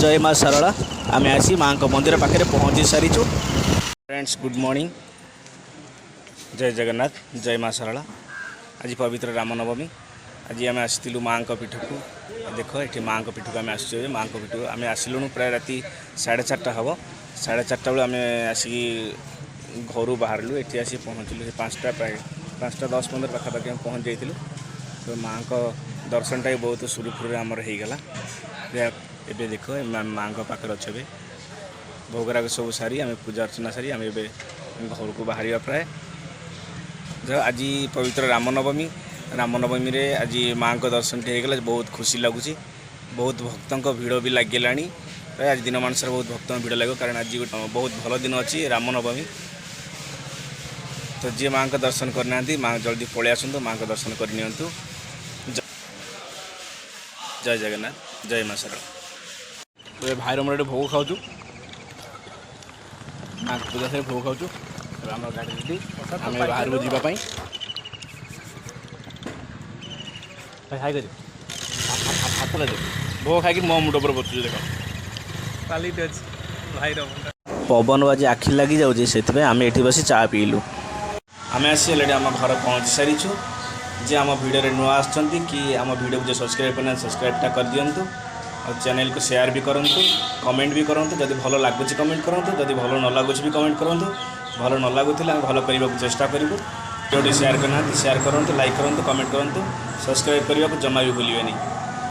ଜୟ ମା ଶାରଳା। ଆମେ ଆସି ମାଆଙ୍କ ମନ୍ଦିର ପାଖରେ ପହଞ୍ଚି ସାରିଛୁ। ଫ୍ରେଣ୍ଡସ୍, ଗୁଡ଼୍ ମର୍ଣ୍ଣିଂ, ଜୟ ଜଗନ୍ନାଥ, ଜୟ ମା ଶାରଳା। ଆଜି ପବିତ୍ର ରାମନବମୀ। ଆଜି ଆମେ ଆସିଥିଲୁ ମାଆଙ୍କ ପୀଠକୁ। ଦେଖ, ଏଠି ମାଆଙ୍କ ପୀଠକୁ ଆମେ ଆସିଛୁ। ଏବେ ମାଆଙ୍କ ପୀଠକୁ ଆମେ ଆସିଲୁଣୁ, ପ୍ରାୟ ରାତି 4:30 ହେବ। 4:30 ବେଳୁ ଆମେ ଆସିକି ଘରୁ ବାହାରିଲୁ। ଏଠି ଆସି ପହଞ୍ଚିଲୁ ସେ 5ଟା, ପ୍ରାୟ 5ଟା 10-15 ପାଖାପାଖି ଆମେ ପହଞ୍ଚି ଯାଇଥିଲୁ। ତ ମାଆଙ୍କ ଦର୍ଶନଟା ବି ବହୁତ ସୁରୁଖୁରୁରେ ଆମର ହେଇଗଲା। ଏବେ ଦେଖ, ଆମେ ମାଆଙ୍କ ପାଖରେ ଅଛୁ। ଏବେ ଭୋଗରାଗ ସବୁ ସାରି, ଆମେ ପୂଜା ଅର୍ଚ୍ଚନା ସାରି ଆମେ ଏବେ ଘରକୁ ବାହାରିବା ପ୍ରାୟ। ଯାହା ଆଜି ପବିତ୍ର ରାମନବମୀ, ରାମନବମୀରେ ଆଜି ମାଆଙ୍କ ଦର୍ଶନଟି ହେଇଗଲା, ବହୁତ ଖୁସି ଲାଗୁଛି। ବହୁତ ଭକ୍ତଙ୍କ ଭିଡ଼ ବି ଲାଗିଲାଣି। ପ୍ରାୟ ଆଜି ଦିନମାନ ସାରା ବହୁତ ଭକ୍ତଙ୍କ ଭିଡ଼ ଲାଗିବ, କାରଣ ଆଜି ଗୋଟେ ବହୁତ ଭଲ ଦିନ ଅଛି, ରାମନବମୀ। ତ ଯିଏ ମାଆଙ୍କ ଦର୍ଶନ କରିନାହାନ୍ତି, ମା ଜଲ୍ଦି ପଳେଇ ଆସନ୍ତୁ, ମାଆଙ୍କ ଦର୍ଶନ କରିନିଅନ୍ତୁ। ଜୟ ଜଗନ୍ନାଥ, ଜୟ ମା ଶାରଳା। ଏବେ ଭାଇର ମୋର ଏଠି ଭୋଗ ଖାଉଛୁ। ମାଆଙ୍କ ପୂଜା ସାରି ଭୋଗ ଖାଉଛୁ। ଏବେ ଆମର ଗାଡ଼ି ରେଡ଼ି, ଆମେ ବାହାରକୁ ଯିବା ପାଇଁ। ଭାଇ, ହାଇ କରି ହାତରେ ଦେ। ଭୋଗ ଖାଇକି ମୋ ମୁଣ୍ଡ ଉପରେ ବସୁଛି, ଦେଖ। କ୍ୱାଲିଟି ଅଛି ଭାଇର। ପବନ ବାଜି ଆଖି ଲାଗିଯାଉଛି, ସେଥିପାଇଁ ଆମେ ଏଠି ବସି ଚା ପିଇଲୁ। ଆମେ ଆସି ଅଲରେଡ଼ି ଆମ ଘରେ ପହଞ୍ଚି ସାରିଛୁ। ଯେ ଆମ ଭିଡ଼ିଓରେ ନୂଆ ଆସୁଛନ୍ତି କି ଆମ ଭିଡ଼ିଓକୁ ଯେ ସବସ୍କ୍ରାଇବ୍ କରିନାହାନ୍ତି, ସବସ୍କ୍ରାଇବ୍ଟା କରିଦିଅନ୍ତୁ ଆଉ ଚ୍ୟାନେଲକୁ ସେୟାର ବି କରନ୍ତୁ, କମେଣ୍ଟ ବି କରନ୍ତୁ। ଯଦି ଭଲ ଲାଗୁଛି କମେଣ୍ଟ କରନ୍ତୁ, ଯଦି ଭଲ ନ ଲାଗୁଛି ବି କମେଣ୍ଟ କରନ୍ତୁ। ଭଲ ନ ଲାଗୁଥିଲେ ଆମେ ଭଲ କରିବାକୁ ଚେଷ୍ଟା କରିବୁ। ଯେଉଁଠି ସେୟାର କରିନାହାନ୍ତି, ସେୟାର କରନ୍ତୁ, ଲାଇକ୍ କରନ୍ତୁ, କମେଣ୍ଟ କରନ୍ତୁ। ସବସ୍କ୍ରାଇବ୍ କରିବାକୁ ଜମା ବି ଭୁଲିବେନି।